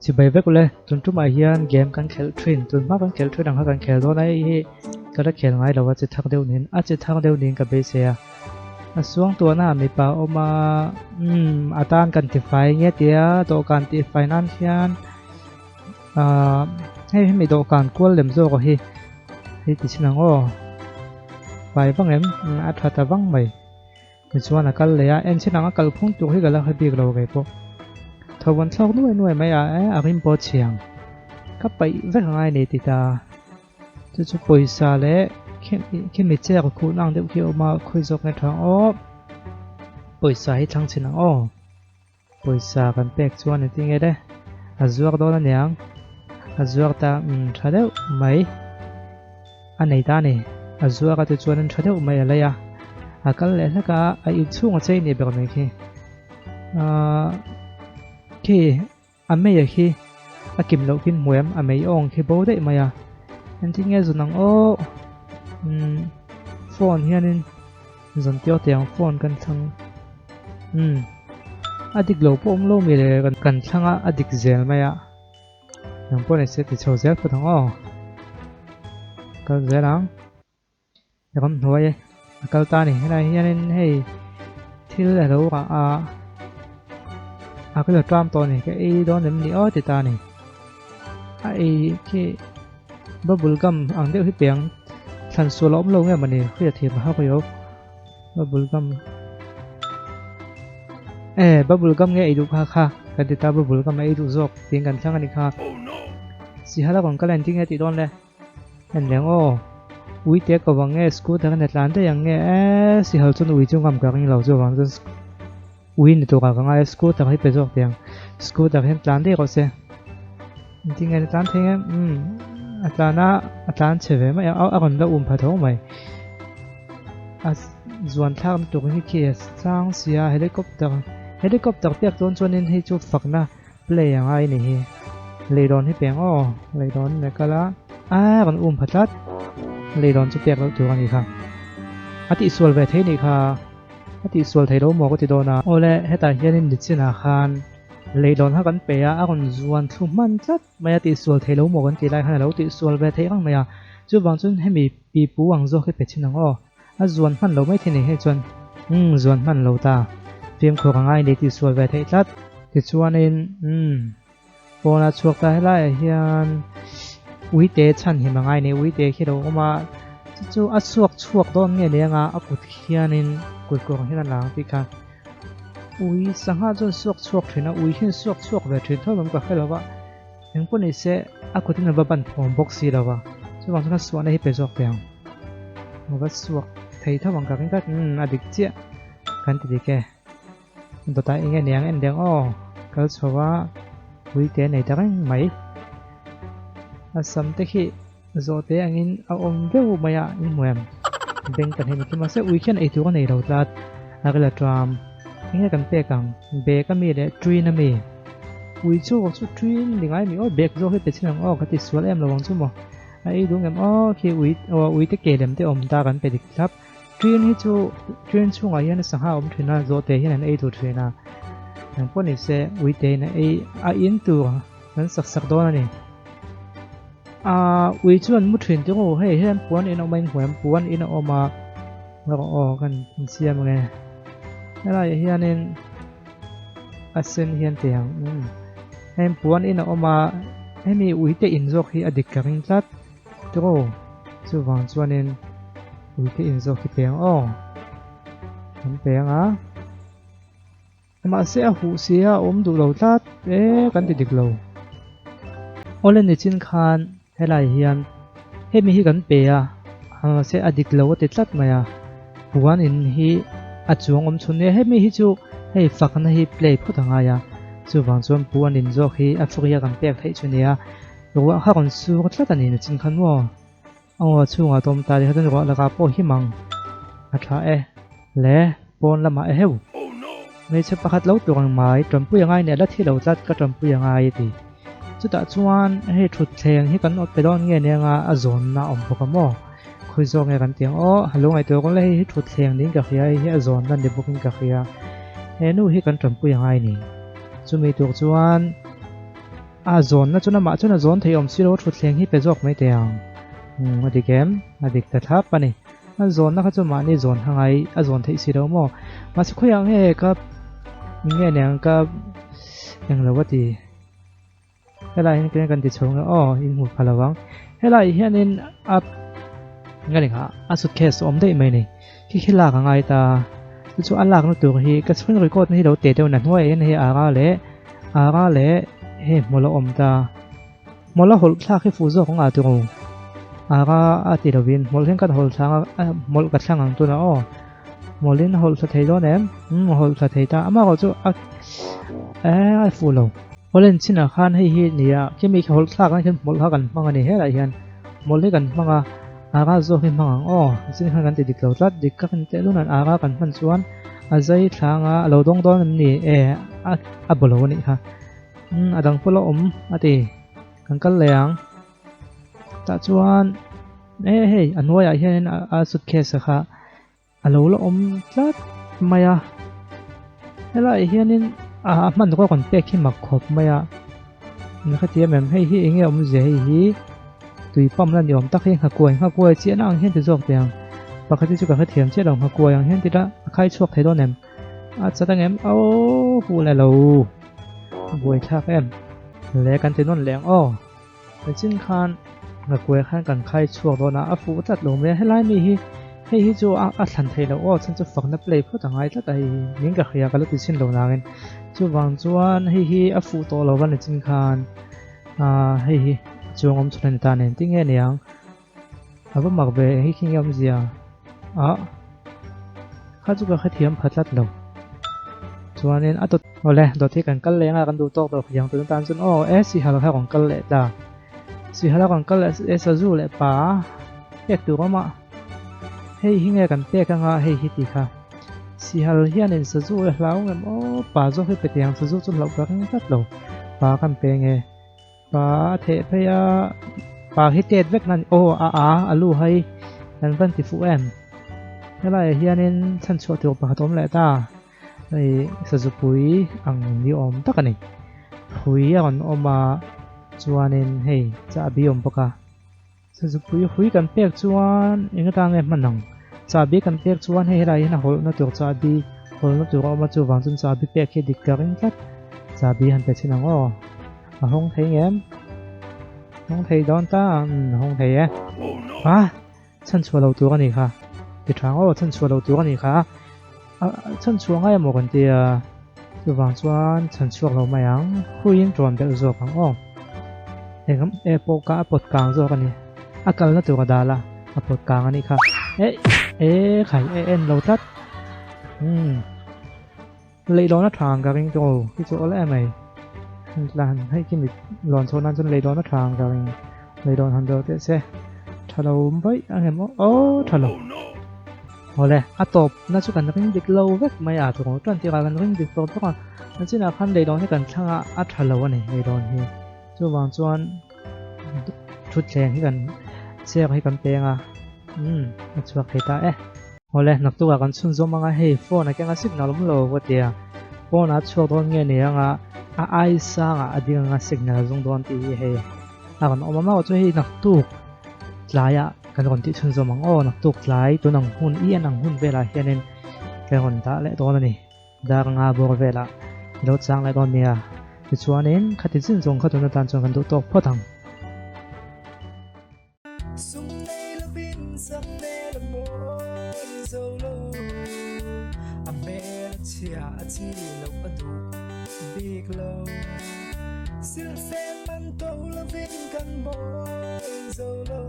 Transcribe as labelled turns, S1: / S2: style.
S1: Chibai vek ule, tun tumah hian game kan khelh thin, tun hma kan khelh thin ang kha kan khel dawn a, hei hi ka la khel ngai lo a, chi thak deuh niin, a chi thak deuh niin ka beisei a. A suang tuahna ah mipa a awm a, umm a tan kan tifai nge tia dawhkan tihfai nan hian ahh hei hemi dawhkan kual lem zawk hi hei ti chin ang aw, fai vang em a tha ta vang mai. Tichuan a kal leh a, en chin ang a kalphung tur hi ka la hre bik lo kei pawh. Tho vawn thlawk nuai nuai mai a, e a rim pawh chhiang. Ka paih vek angai nei ti ta. Chu chu pawisa leh khemi chek khuh ang deuh khi a awm a, khawi zawk nge tha ang aw. Pawisa hi thlang chhin ang aw. Pawisa kan pek chuan engtin nge le? A zuak dawn aniang. A zuak ta umm tha deuh mai a nei ta a ni. A zuak a tichuan tha deuh mai a lei a. A kal leh hlek a, a inchhung a chei ni ber mai khi. Ahh khi a mei a khi a kim loh khin hmuh em? A mei awng khi bo daih mai a. Engtin nge zun ang aw? Umm phone hianin. Zan tio te ang phone kan thlang umm a dik lo pawh awm lo mi le kan thlang a a dik zel mai a nang pawh ni se ti chho zel phawt ang aw kal zel ang ram hnuai e a kal ta a ni helai hianin hei thil a lo rah a a ka lo tram tawh a ni ka ei dawn em ni aw ti ta a ni a ei khi bubble gum ang deuh hi piang thlan sual a awm lo nge mawni hriat thiam a hak io bubble gum e bubble gum nge ei duh kha kha kan ti ta bubble gum a ei duh zawk tiin kan thlang a ni kha sihala rawn kal a engtin nge tih dawn le en leng aw ui te ko vang nge scooter a ni tlan daih ang nge e sihal chuan ui chu ngam ka ring lo chuvang chuan Ui ni tur ah ka ngai a, scooter hi pe zawk teh ang, scooter hian tlan daih rawh se, engtin nge a tlan thei em umm a tlan a a tlan chhe ve mai a a rawn la um pha tho mai a zuan thlak na tur hi khi a sang sia helicopter helicopter pek dawn chuanin hei chu fakna play a ngai a ni hi leilawn hi peng aw leilawn a kal a a rawn um pha tlat leilawn chu pek loh tur a ni kha a tihsual ve thei a nih kha. A tihsual thei lo maw ka ti dawn a. Awle, hetah hianin nichinah khan leilawn kha kan pe a, a rawn zuan thlu hman tlat mai a, tihsual thei lo maw kan tih lai khan a lo tihsual ve theih reng mai a. Chuvang chuan hemi pipu ang zawk hi pe chhin ang aw. A zuan hman lo mai thei nei hei chuan umm zuan hman lo ta. Fimkhur a ngai nei tihsual ve theih tlat. Tichuanin umm pawnah chhuak ta helaiah hian uite chhan him a ngai nei uite khi lo awm a chu chu a chhuak chhuak dawn nge ni anga a kut hianin kut kawr hian a lang tih kha ui sangha chuan suak chhuak thin a ui hian suak chhuak ve thin tho lawm ka hre lo va engpawh ni se a kut in a va ban thawm bawk si lo va chuvang chuan a suahna hi pe zawk teh ang a va suak thei tho ang ka ring tlat umm a dik chiah kan ti dik e. Dawtah eng nge niang en deng aw kal chho a ui te nei ta reng mai a sam te khi zawh te angin a awm deuh mai a in hmu em beng kan hei ni khi mahse ui khian eitur a nei lo tlat a ril a tram eng nge kan pek ang bag ami leh train ami ui chu chu train ni ngai mi aw bag zawk hi pe chin ang aw ka ti sual em lo ang chu maw a ei duh ngem aw khi ui aw ui te ke lem te awm ta kan pe dik thlap. Train hi chu train chhungah hian sangha a awm thin a, zawhte hian an ei tur thin a, eng pawh ni se uite in a ei a in tur an sak sak dawn a ni. Aaa ui chu an mu thin tih aw hei hian puan in a awm a inhmuh em puan in a awm a erawh aw kan insiam ang e helaiah hianin a sen hian teh ang umm hei puan in a awm a hemi uite in zawk hi a dik ka ring tlat. Tiraw chuvang chuanin uite in zawk hi peng aw kan peng a mahse a huh si a awm duh lo tlat e kan ti dik lo awle nichin khan helai hian hemi hi kan pe a mahse a dik lo a ti tlat mai a puan in hi a chuang awm chhun nia hemi hi chu hei fakna hi play phawt a ngai a chuvang chuan puan in zawk hi a free a kan pek theih chu nia. Ruah kha rawn sur tlat a ni nachin khan maw? Aw chhungah tawm ta leh chuan ruah lakah pawh him ang a tha e. Le, pawn lamah e heu. Hmeichhe pakhat lo tur ang mai, tanpui a ngai nia la thi lo tlat ka tanpui a ngai a ti. Chutah chuan hei thutthleng hi kan awt pe dawn nge nia nga a zawnna a awm bawk a maw? Khawi zawk nge kan ti ang aw, lo ngaihtuah kawng le hei hi thutthleng niin ka hria, hei hi a zawnna ni bawkin ka hria. He nu hi kan tanpui a ngai ni. Chumi tur chuan. A zawnna chuan amah chuan a zawn thei awm si lo a thutthleng hi pe zawk mai teh ang. Umm a dik em? A dik ta thlap a ni. A zawnna kha chu mahni zawn kha ngai a zawn theih si lo maw? Mahse khawiah nge ka nge nen ka englo a ti. Helai hian keng kan ti chho nge aw in hmu pha lo ang. Helai hianin a nge ni kha a suitcase awm daih mai ni. Khi khi lak a ngai ta. Chu chu a lakna tur hi ka screen record na hi lo teh deuh na hnuaiah hian hei ara leh ara leh hei hmawlh a awm ta. Hmawlh a hawlh thlak hi fuh zawk ang a tur ara a ti lovin hmawlh hian kan hawlh thlang a hmawlh ka thlang ang tunah aw. Hmawlhin a hawlh thla thei dawn em? Umm a hawlh thla thei ta. Amaherawh chu a eh a fuh lo. Hawlh en chinah khan hei hi nia khimi khi hawlh thlak ang hian hmawlh kha kan hmang a ni helaiah hian hmawlh hi kan hmang a ara zawk hi hmang ang aw chin khan kan ti dik lo tlat dik ka kan teh lunan ara kan hman chuan a zai thlang a a lo dawng dawn em ni e a a baw lo a nih kha umm a dang pawh la awm a ti kan kal leh ang tah chuan e hei a hnuaiah hianin a suitcase kha A lo la awm tlat mai a, helaiah hianin a hmanrua kan pek hi mak khawp mai a, ni kha ti em em hei hi eng nge awmzia hei hi tui pump la ni awm tak hi nghakuai nghakuai chiahna ang hian ti zawk teh ang pakhat hi chu ka hrethiam chiah lo nghakuai ang hian ti ila a khai chhuak thei dawn em a chat ang em aww huh leh lo buaithlak em le kan ti nawn leh ang aw. Nichin khan Ngakuai khan kan khai chhuak dawn a, a fuh tlat lo mai a, helai mi hi hei hi chu a a thlan theih loh aw chhan chu fakna play phawt a ngai tlat a hei hi min ka hria ka la ti chhin lo nangin chuvang chuan hei hi a fuh tawh lo va nichin khan ah hei hi a chuang awm chhun a ni ta nen tinge niang a va mak ve hei khi nge awmzia ah kha chu ka hrethiam pha tlat lo chuanin a dawt awle dawt hi kan kal leng a kan duh tawk tawh khiang tun atan chuan aw e sihal kha rawn kal leh ta sihal a rawn kal leh e sazu leh pa pek tur awm a hei hi nge kan pek anga hei hi tih kha sihal hianin sazu a hlau ngem aw pa zawk hi pe teh ang sazu chu hlauh ka ring tlat lo pa kan pe nge. Pa a theh phei a, pa hi tet vek na aw a a a lu hai kan van ti fuh em. Helaiah hianin chhan chhuah tur pakhat awm leh ta, hei sazupui ang ni awm tak a ni. Hrui a rawn awm a, chuanin hei chahbi awm bawk a. Sazupui hrui kan pek chuan eng atan nge hman ang? Chahbi kan pek chuan hei helaiah hian a hawlhna tur chahbi hawlhna tur a awm a, chuvang chuan chahbi pek hi dik ka ring tlat. Chahbi han pe chhin ang aw. A hawng thei ngem? Hawng thei dawn ta, umm a hawng thei e. A! Chhan chhuah lo tur a nih kha. Ti tha ang aw, chhan chhuah lo tur a nih kha. A chhan chhuah ngai emaw kan ti a, chuvang chuan chhan chhuak lo mai ang. Huiin ṭawn belh zawk ang aw. Eng e pawh kha a pawt kang zawk a ni. A kalna tur a dal a, a pawt kang a nih kha. E e khai e en lo tlat. Umm. Leihlawn a tha ang ka ring tawh aw, hi chu awl em ai. Tlan hei khi mit lawn chhoh nan chuan leihlawn a tha ang ka ring. Leihlawn han dawr teh se. Tha lo vaih ang em aw, aw tha lo. Awle, a tawp na chu kan ring dik lo vek mai a, tawng tan tirah kan ring dik tawh bawk a. Nachinah khan leihlawn hi kan thlang a, a tha lo a ni leihlawn hi. Chuvang chuan thutthleng hi kan chair hi kan peng a, umm a chhuak thei ta e. Awle, naktukah kan chhunzawm anga hei phone a keng a signal awm lo ka ti a, phone a chhuak dawn nge ni anga a ai sangah a ding anga signal a zung dawn tih hi hei a rawn awm a maw chu hei naktuk tlaiah kan rawn tih chhunzawm ang aw naktuk tlai tun ang hun i en ang hun velah hianin kan rawn dah leh dawn a ni dar anga bawr velah i lo chang leh dawn nia tichuanin khati chin zawng kha tun atan chuan kan duh tawk phawt ang.
S2: Sum nei lovin sak hmel a mawi zo lo, a hmel a chhia a chi loh a duh bik lo. Silhfen man to lovin kan mawi zo lo.